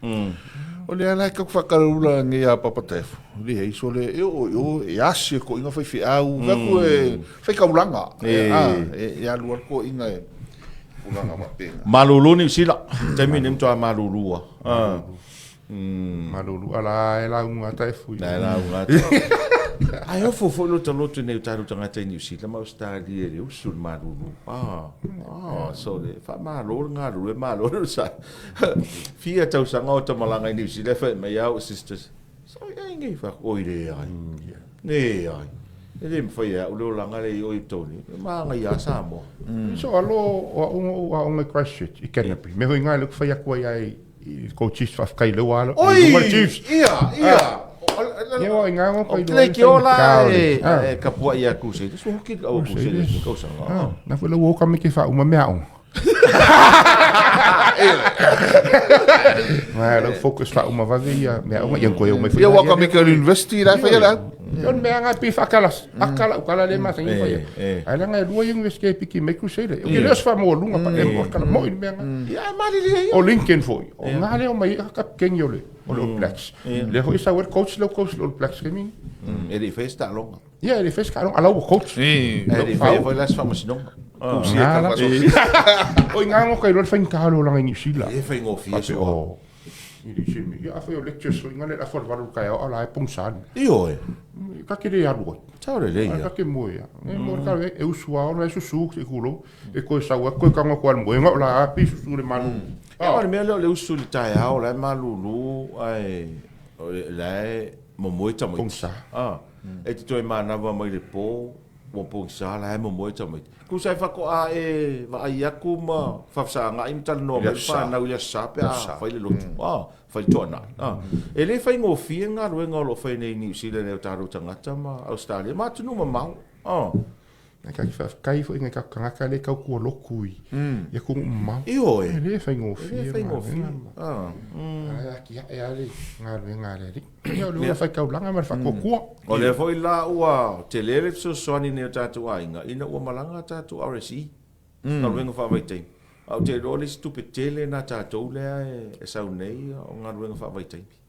O lea la e tau faakalaula nei a Papa Taefu. Leai sole, e oo i o, e asi e toeaiina faifeau, fai atu e faikaulaga. A, e alu alu toeaiina e tulaga faapena. Malulu Niu Sila, taimi nei matua malulu lava. Malulu ala e lauga Taefu. La e lauga. Ae ofo foi lo ta loto nei o tatou tagata i Niu Sila ma Ausetalia i le usu i le malulu. Ah, ah, sole, faamalo le galulue, malo le onosai. Fia tausaga o ta malaga i Niu Sila fai mai au sisters. Sorry, ai nei fa oi leai. Leai. E le mafai e au le olaga lea i o i Tony. E maga ia Samoa. So alo o au o au ngai Christchurch i Canterbury. Me hoi ngai le ku fai atu ai ai i ko Chiefs whawhikai le walo. Oi! Chiefs. Ia, ia. Ia wa inga ngo O kai le ke ola e kapua ia Crusaders. So hoki au Crusaders ni kausanga. Na foi lau o ka me ke wha uma mea o. Ma lau focus wha uma vave ia mea o ia koe o mai Ia ua ka me ke university la fai la. Ia mea ngai pi whakalas. Akala ukala le masangi fai. Ai la ngai lua university e piki mai Crusader. O ke leo sfa mo lunga pa e mo kala mo i mea ngai. Ia malilia ia. O Lincoln foi. O ngā leo mai ka kengi o le o le All Blacks. Le hoi sa coach le coach le All Blacks ke mi. E le fai sta longa. Ia le fes ka alau coach. E le fai foi las faamasinoga. O i ngā ngo kai loa whain kālo langa i New Zealand. E fai ngofie so. O. I le simi. Ia awhai o lectures so i ngā le awhai waru kai au ala e pongsan. Io e. Ka ke le alu ai. Tau le le ia. Ka ke moe ia. E mo ka e usua ona e susu te kulo. E koe sau e koe kanga koe al moenga o la api susu le manu. Ia o le mea lea o le usu i le taeao la e malulu ae la e momoe tamaiti. Pongsa. Ah, e te toe manava mai le po ua pongsa la e momoe tamaiti. Kusa e faatoa e vaai atu ma faafesaagai ma talanoa mai le fanau i le aso sa pe a fai le lotu. Ah, fai le toanai. Ah, e le faigofie le galuega o lo o fai nei i Niu Sila nei o tatou tagata ma Ausetalia ma atunuu mamao. Ah. Ngai ka whawhikai fo ingai ka kangaka le kau kua loku i. Ia kongu mau. Ioe. E le whaingofie. E le whaingofie. Ah. Ai a ki e ale ngā le ngā le ri. Ia o le ua whaikaulanga ma le whakokua. O lea foi la ua tele le fesoasoani nei o tatou aiga ina ua malaga tatou RSE. Galuega faavaitaimi. A ou te iloa le isi tupe tele na tatou lea e sau nei o galuega faavaitaimi.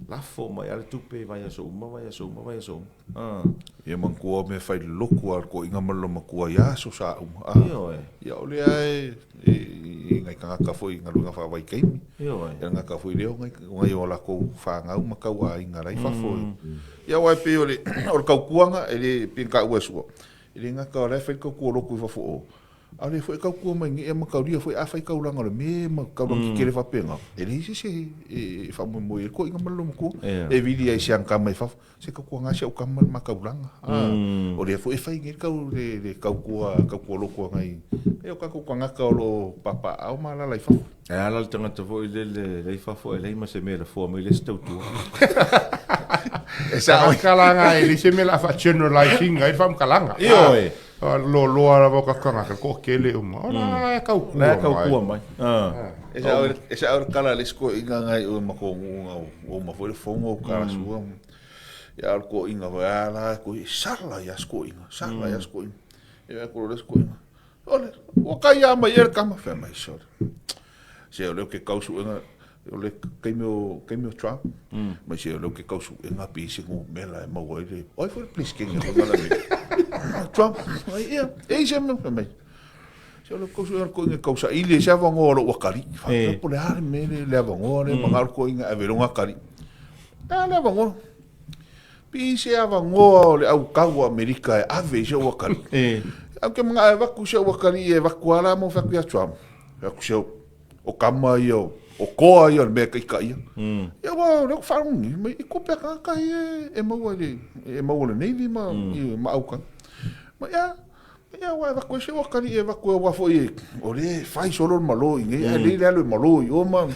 Lafo mai lava le tupe i vaiaso uma, vaiaso uma, vaiaso uma. Ah. Ia manatua o mea fai lotu a le toeaiina ma lona matua i aso sa uma. Ah. Ioe. Ia o lea e i nai tagata foi i galuega faavaitaimi. Ioe. Ia gata foi lea o nai o latou fanau ma tauaiga la i fafo. Ia aua e pei o le o le tautuaga e le pei ona taua e Sua. E le gata o la e fai le tautua lotu i fafo o, a o lea foi e tautua mai nei ma taulia foi afai taulaga o le me ma taulaga tetele faapena, e leai se isi e faamoemoe i ai le toeaiina ma le loomatua. E vili ai i si ana tama i fafo, se tautuaga si au tama le ma taulaga. O lea foi e fai nei le tau le tautua tautua lotu a nai o tatou tagata o lo o papaaao ma alaala i fafo. E ala le tagata foi lele la i fafo e leai ma se mea e lafoa mai le isi tautua. E sao ai. Faamatalaga e leai se mea o le a faa-generalise ina ai le faamatalaga. Ioe. Loaloa lava o kakagaka, toatele uma, o la e taukua mai. La e taukua mai. E sao le tala a le isi toeaina na i o i matou nuu na uma foi le fono o tala sua. Ia a o le toeaina foi a la e toe sala ia si toeaina, sala ia si toeaina. Ia vaai atu loa le isi toeaina, Sole, ua kai lava mai ea le tama? Fai mai, sole, se o lea ou te tau suega, o le taimi o, taimi o Trump, mai se o lea ou te tau suega pe i ai se numera e maua ai le, o ai foi le Peresetene foi na le Trump, ai ia, e i ai se mea, fai mai, se o lea ou te tau suega le toeaina e tausaili ai se avanoa o lou atalii. Faapea po o le a le mea lea, le avanoa lea, manao le toeaina e ave i lona atalii. E a le avanoa? Pe i ai se avanoa o le autau o Amerika e ave i si ou atalii. Ae ou te manao e avatu si ou atalii e avatu lava la ma ou fai atu ia Trump. Fai atu si au, o tama ia, o toa ia o le mea e taitaia. Ia aua o lea ou te faalogo nei, mai i tupe a tagata ia e maua i le, e maua i le Navy ma, ma autau. Ma ia, Ia aua e avatu ai se atalii e avatu aua foi o lea e fai solo le malo i inei ae lelei le alu e malo i o ma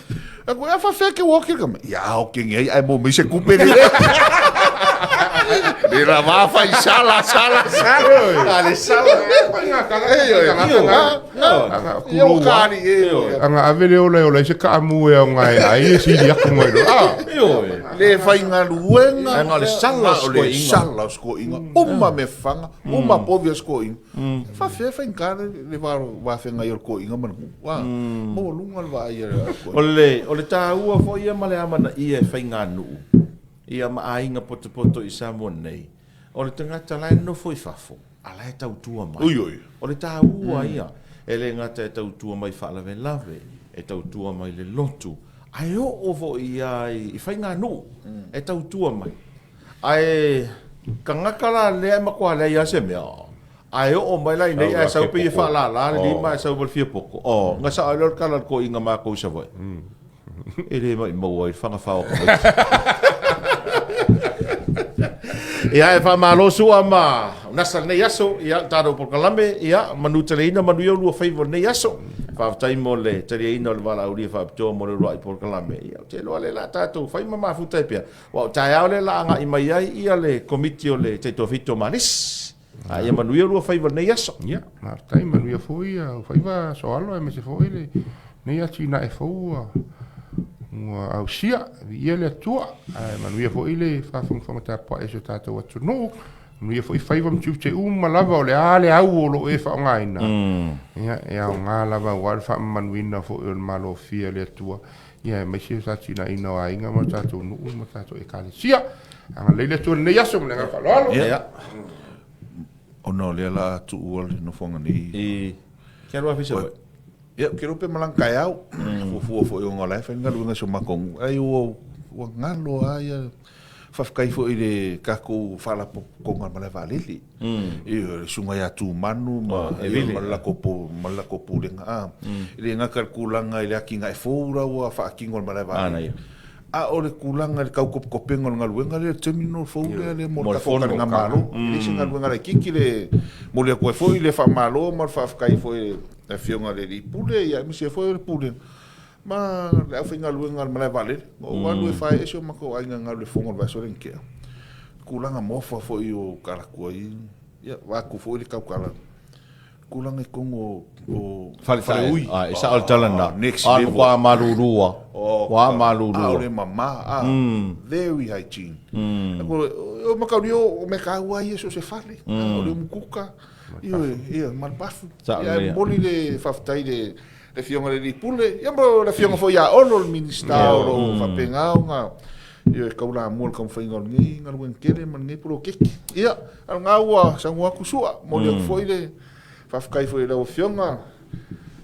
Aku ia faafefea ke ua oke ka mai ia oke nge ai ae maua mai se tupe lelei. Le la va fai sala sala sala. Ale sala. Ia ua kali e. Aga ave le ola e ola ai se kaamu e aoga e ai e sili atu mai loa. Ah. Le faigaluega. Aga o le sala o le sala o skoinga. Uma me fanga. Uma povi o skoinga. Faafefea e faigata le va feagai o le toeaina ma le nuu. Maualuga le vaai a le toeaina. O le, o le taua foi ia ma le amanaia e faiganuu, ia ma aiga potopoto i Samoa nei, o le tagata la e nofo i fafo, a la e tautua mai. Oi oi. O le taua ia, e le gata e tautua mai i faalavelave, e tautua mai i le lotu, ae oo foi ia i faiganuu, e tautua mai. Ae tagata la lea e matua leai lava se mea, ae oo mai la i inei ae sau pei e faalala le lima ae sau ma le fia poto. Oh, na sao ai lea o le tala a le toeaina matou i Savaii. E le maumau ai le faga fao o tamaiti. Ia, e faamalo Sua ma Nasa lenei aso, ia, le tatou polokalame, ia, manuteleina manuia o lua faiva o lenei aso. Faafetai mo le taliaina o le valaaulia faapitoa mo le uluai polokalame. Ia, ou te iloa lea o le a tatou fai ma mafuta ai pea. Aua o taeao lea o le a agai mai ai ia le Komiti o le Taitoafitu o Malisi. A ia manuia lua faiva i lenei aso. Ia, faafetai, manuia foi au faiva Soalo aemaise foi lenei atinae fou ua ua ausia. Viia le Atua, ae manuia foi le faafogafoga tapuai a si o tatou atunuu. Manuia foi faiva ma tiute uma lava o le a le au o lo o e faaaogaina. Ia, e aoga lava aua le faamamaluina foi o le malofia e le Atua. Ia aemaise le atinaeina o aiga ma tatou nuu ma tatou ekalesia. Agalelei le Atua i lenei aso ma le agaga faaaloalo. Ia. Ona o lea la a tuua le nofoaga nei. I ke alu afi Savaii. Ia, ou te iloa pe malaga taeao. Fuafua foi ona o la e fai le galuega i si o matou nuu. Ai ua ua galo lava ia. Faafetai foi i le tatou Faalapotopotoga o le Malae Vaalele. Ioe, le Susuga ia Tumanu ma ma le latou ma le latou Pulega. E le gata i le tulaga i le atinae fou la ua faatino e le Malae Vaalele, a o le tulaga i le tautopetopeina o le galuega lea, le terminal fou lea lea mo le tatou taligamalo. E le o se galuega laitiiti le momoli atu ai foi le faamalo ma le faafetai foi i le Afioga i le Alii Pule aemaise foi o le Pulega ma le aufaigaluega a le malae vaalele. Na ou alu e faaee si o matou aiga e galu i le fono o le vaiaso lea na tea. Tulaga mofa foi o talaatu ai, ia, vaeatu foi le tautala, tulaga i totonu o Faleui. E sao le tala lena. Next level. Ua malulu lava. Ua malulu. A o le mama, a, very hygiene. O Makauli o mea taua ia so o se fale. O le umukuka, ioe, ia, ma le bafu. Ia, e momoli le faafetai i le le Afioga i le Alii Pule, ia ma le Afioga foi ia Olo le Minisita o lo o faapena ona e taulamua i le taumafaiga o lenei galuega tele ma lenei poloketi. Ia, a o lena ua saunoa atu Sua, momoli atu foi le faafetai foi i lau Afioga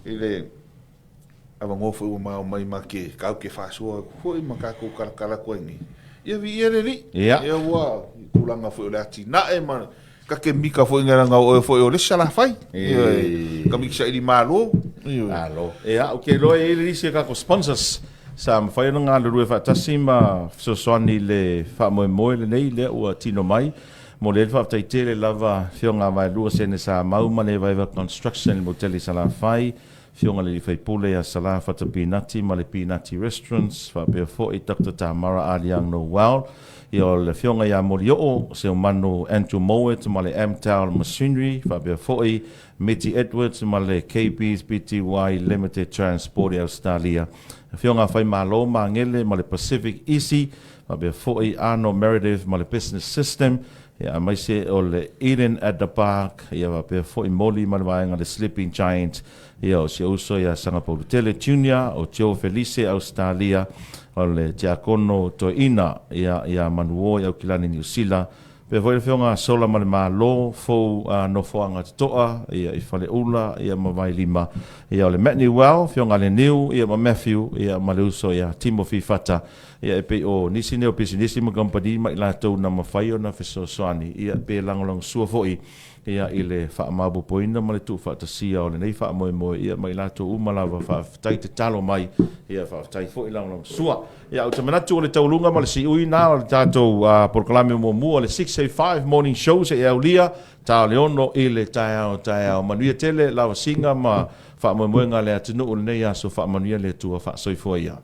i le avanoa foi ua ma aumai ma te tatou te faasoa atu foi ma tatou talatala atu ai nei. Ia viia le Alii. Ia ua i tulaga foi o le atinae ma Ka ke mika foi ngai langa o oe foi o le isi Salafai. Ioe. Ka miki saili malo. Ioe. Malo. Ia, ou te iloa e i ai le isi a tatou sponsors sa mafai ona galulue faatasi ma fesoasoani i le faamoemoe lenei lea ua tino mai. Momoli ai le faafetai tele lava Afioga a Vaelua Sene Samau ma Levaeva Construction i le Motele i Salafai. Afioga i le Alii Faipule ia Sala Fata Pinati ma le Pinati Restaurants, faapea foi Doctor Tamara Aliang Noel, ia o le Afioga ia Molioo Seumanu Andrew Mowat ma le Amtel Machinery, faapea foi Mitty Edwards ma le KB's Pty Limited Transport i Ausetalia, Afioga a Faimalo Magele ma le Pacific Easy, faapea foi Arno Meredith ma le Business System, ia aemaise o le Eden at the Park, ia faapea foi Molly ma le vaega le Sleeping Giant, ia o si ou uso ia Sagapaulutele Junior, o Joe Felice Ausetalia, o le Tiakono Toeaina, ia ia Manuo i Aukilani Niusila, faapea foi le Afioga Sola ma le Malo fou Nofoaga Totoa, ia i Faleula, ia ma Vailima, ia o le Matt Newell, Afioga Leniu, ia ma Matthew, ia ma le uso ia Timothy Fata. Ia e pei o nisi nei o pisinisi ma kamupani ma i latou na mafai ona fesoasoani, ia pe lagolagosua foi ia i le faamaopoopoina ma le tuufaatasia o lenei faamoemoe, ia ma i latou uma lava. Faafetai tatalo mai, ia faafetai foi lagolagosua. Ia ou te manatu o le tauluga ma le siui na o le tatou polokalame muamua o le 685 Morning Show seia aulia ta o le 6 i le taeao taeao. Manuia tele lavasiga ma faamoemoega a le atunuu i lenei aso. Faamanuia le Atua. Faasoifua ia.